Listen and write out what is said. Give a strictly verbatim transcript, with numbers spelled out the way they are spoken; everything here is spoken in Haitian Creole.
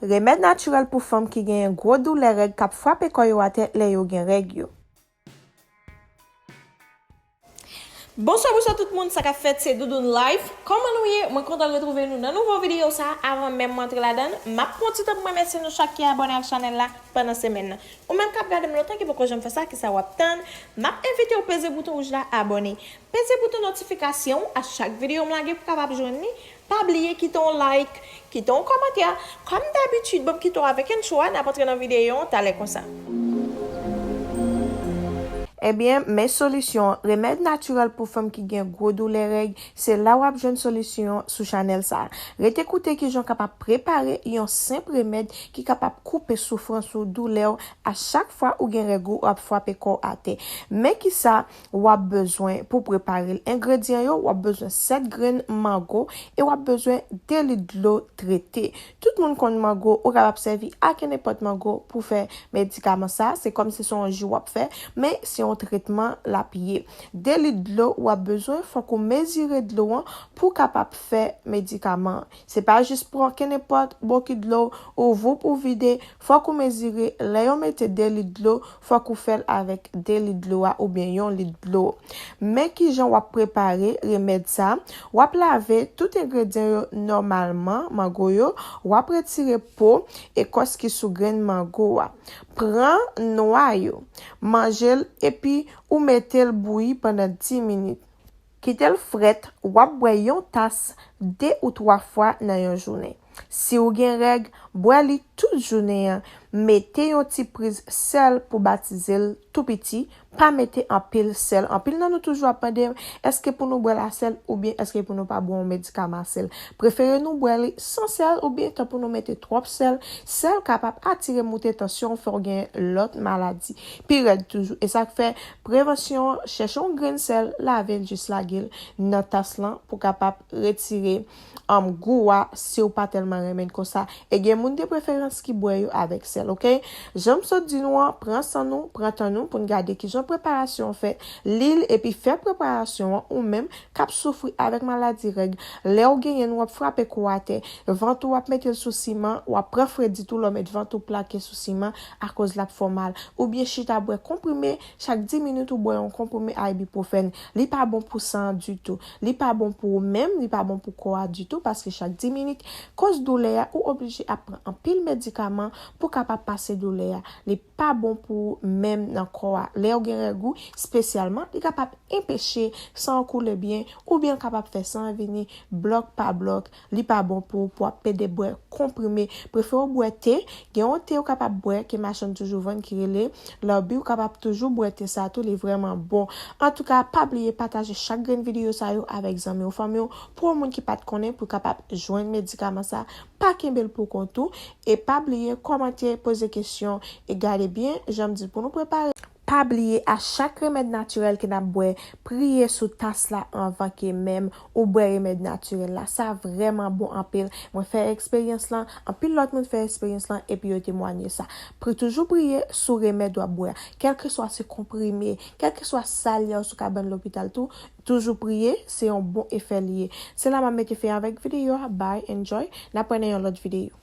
Remèd natirèl pou fanm ki genyen gwo doulè règ k ap frape kò yo atè lè yo gen règ yo. Bonswa, bonswa tout moun, sa k ap fèt? Se Doudoune Life. Kòman nou ye? Mwen kontan retwouve nou nan nouvo videyo sa. Avan menm mwen antre ladan l, m ap pran ti tan pou m remèsye nou chak ki abòne ak chanèl la pandan semèn nan. Ou menm k ap gade m lontan ki poko janm fè sa, kisa w ap tann? M ap envite w peze bouton wouj la abòne. Peze bouton notifikasyon a chak videyo m lage pou w kapab jwenn li. Pa bliye kite yon like, kite yon kòmantè. Kòm dabitid, ban m kite w avèk entwo a, n ap antre nan videyo an talè konsa. Ebyen, men solisyon, remèd natirèl pou fanm ki gen gwo doulè règ, se la w ap jwenn solisyon sou chanèl sa a. Rete koute kijan w kapab prepare yon senp remèd ki kapab koupe soufrans ou, doulè w, a chak fwa ou gen règ ou ap frape kò w atè. Men kisa w ap bezwen pou prepare l. Engredyan yo, w ap bezwen sèt grenn mango e w ap bezwen de lit dlo trete. Tout moun konn mango, ou kapab sèvi ak nenpòt mango pou fè medikaman sa. Se kòmsi se yon ji w ap fè, men se yon tretman l ap ye. De lit dlo w ap bezwen, fòk ou mezire dlo an pou w kapab fè medikaman an. Se pa jis pran kenenpòt bokit dlo, ou voup ou vide, fòk ou mezire. Lè yo mete de lit dlo, fòk ou fè l avèk de lit dlo a oubyen yon lit dlo. Men kijan w ap prepare remèd sa. W ap lave tout engredyan yo nòmalman, mango yo, w ap retire po, ekòs ki sou grenn mango a. Pran nwa yo, manje l epi ou mete l bouyi pandan dis minit. Kite l frèt, w ap bwè yon tas de ou twa fwa nan yon jounen. Si w gen règ, bwè li tout jounen an. Mete yon ti priz sèl pou batize l tou piti. Pa mete anpil sèl. Anpil nan nou toujou ap mande m, èske pou nou bwè l a sèl oubyen èske pou nou pa bwè yon medikaman a sèl? Prefere nou bwè li san sèl oubyen tan pou nou mete twòp sèl. Sèl kapab atire moute tansyon, fè w gen lòt maladi. Pi rèd toujou. E sa k fè prevansyon an, chèche yon grenn sèl, lave l, jis lage l nan tas lan pou kapab retire, um, gou a si w pa tèlman renmen l konsa. E gen moun de preferans ki bwè yo avèk sèl, oke? Jan m sot di nou an, pran san nou, pran tan nou pou n gade kijan preparasyon an fèt. Li l epi fè preparasyon an ou menm k ap soufri avèk maladi règ. Lè w genyen l, w ap frape kò w atè, vant ou w ap mete l sou siman, w ap pran fredi tou lè w met vant ou plake sou siman akoz l ap fè w mal. Oubyen chita bwè konprime, chak dis minit ou bwè yon konprime ibuprofèn. Li pa bon pou san an ditou. Li pa bon pou ou menm, li pa bon pou kò a ditou, paske chak dis minit, koz doulè a, ou oblije ap pran anpil medikaman pou kapab pase doulè a. Li pa bon pou ou menm nan kò a. Lè w gen règ ou, espesyalman, li kapab enpeche san an koule byen, oubyen l kapab fè san an vini blòk pa blòk. Li pa bon pou ou pou w ap pede bwè konprime. Prefere w bwè te. Gen yon te ou kapab bwè ke machann toujou vann ki rele Love Bee, ou kapab toujou bwè te sa tou, li vrèman bon. Antouka, pa bliye pataje chak grenn videyo sa yo avèk zanmi w, fanmi w, pou yon moun ki pa t konnen pou l kapab jwenn medikaman sa. Pa kenbe l pou kont ou. E pa bliye kòmante, poze kesyon e gade byen jan m di pou nou prepare. Pa bliye, a chak remèd natirèl ke n ap bwè, priye sou tas la anvan ke menm ou bwè remèd natirèl la. Sa vrèman bon anpil. Mwen fè eksperyans lan, anpil lòt moun fè eksperyans lan, epi yo temwanye sa. Pri, toujou priye sou remèd w ap bwè a. Kèlkeswa se konprime, kèlkeswa sa l ye, ou sou kabann lopital tou, toujou priye, se yon bon efè li ye. Se la m ap mete fen avèk videyo a. Bye, enjoy. N ap wè nan yon lòt videyo.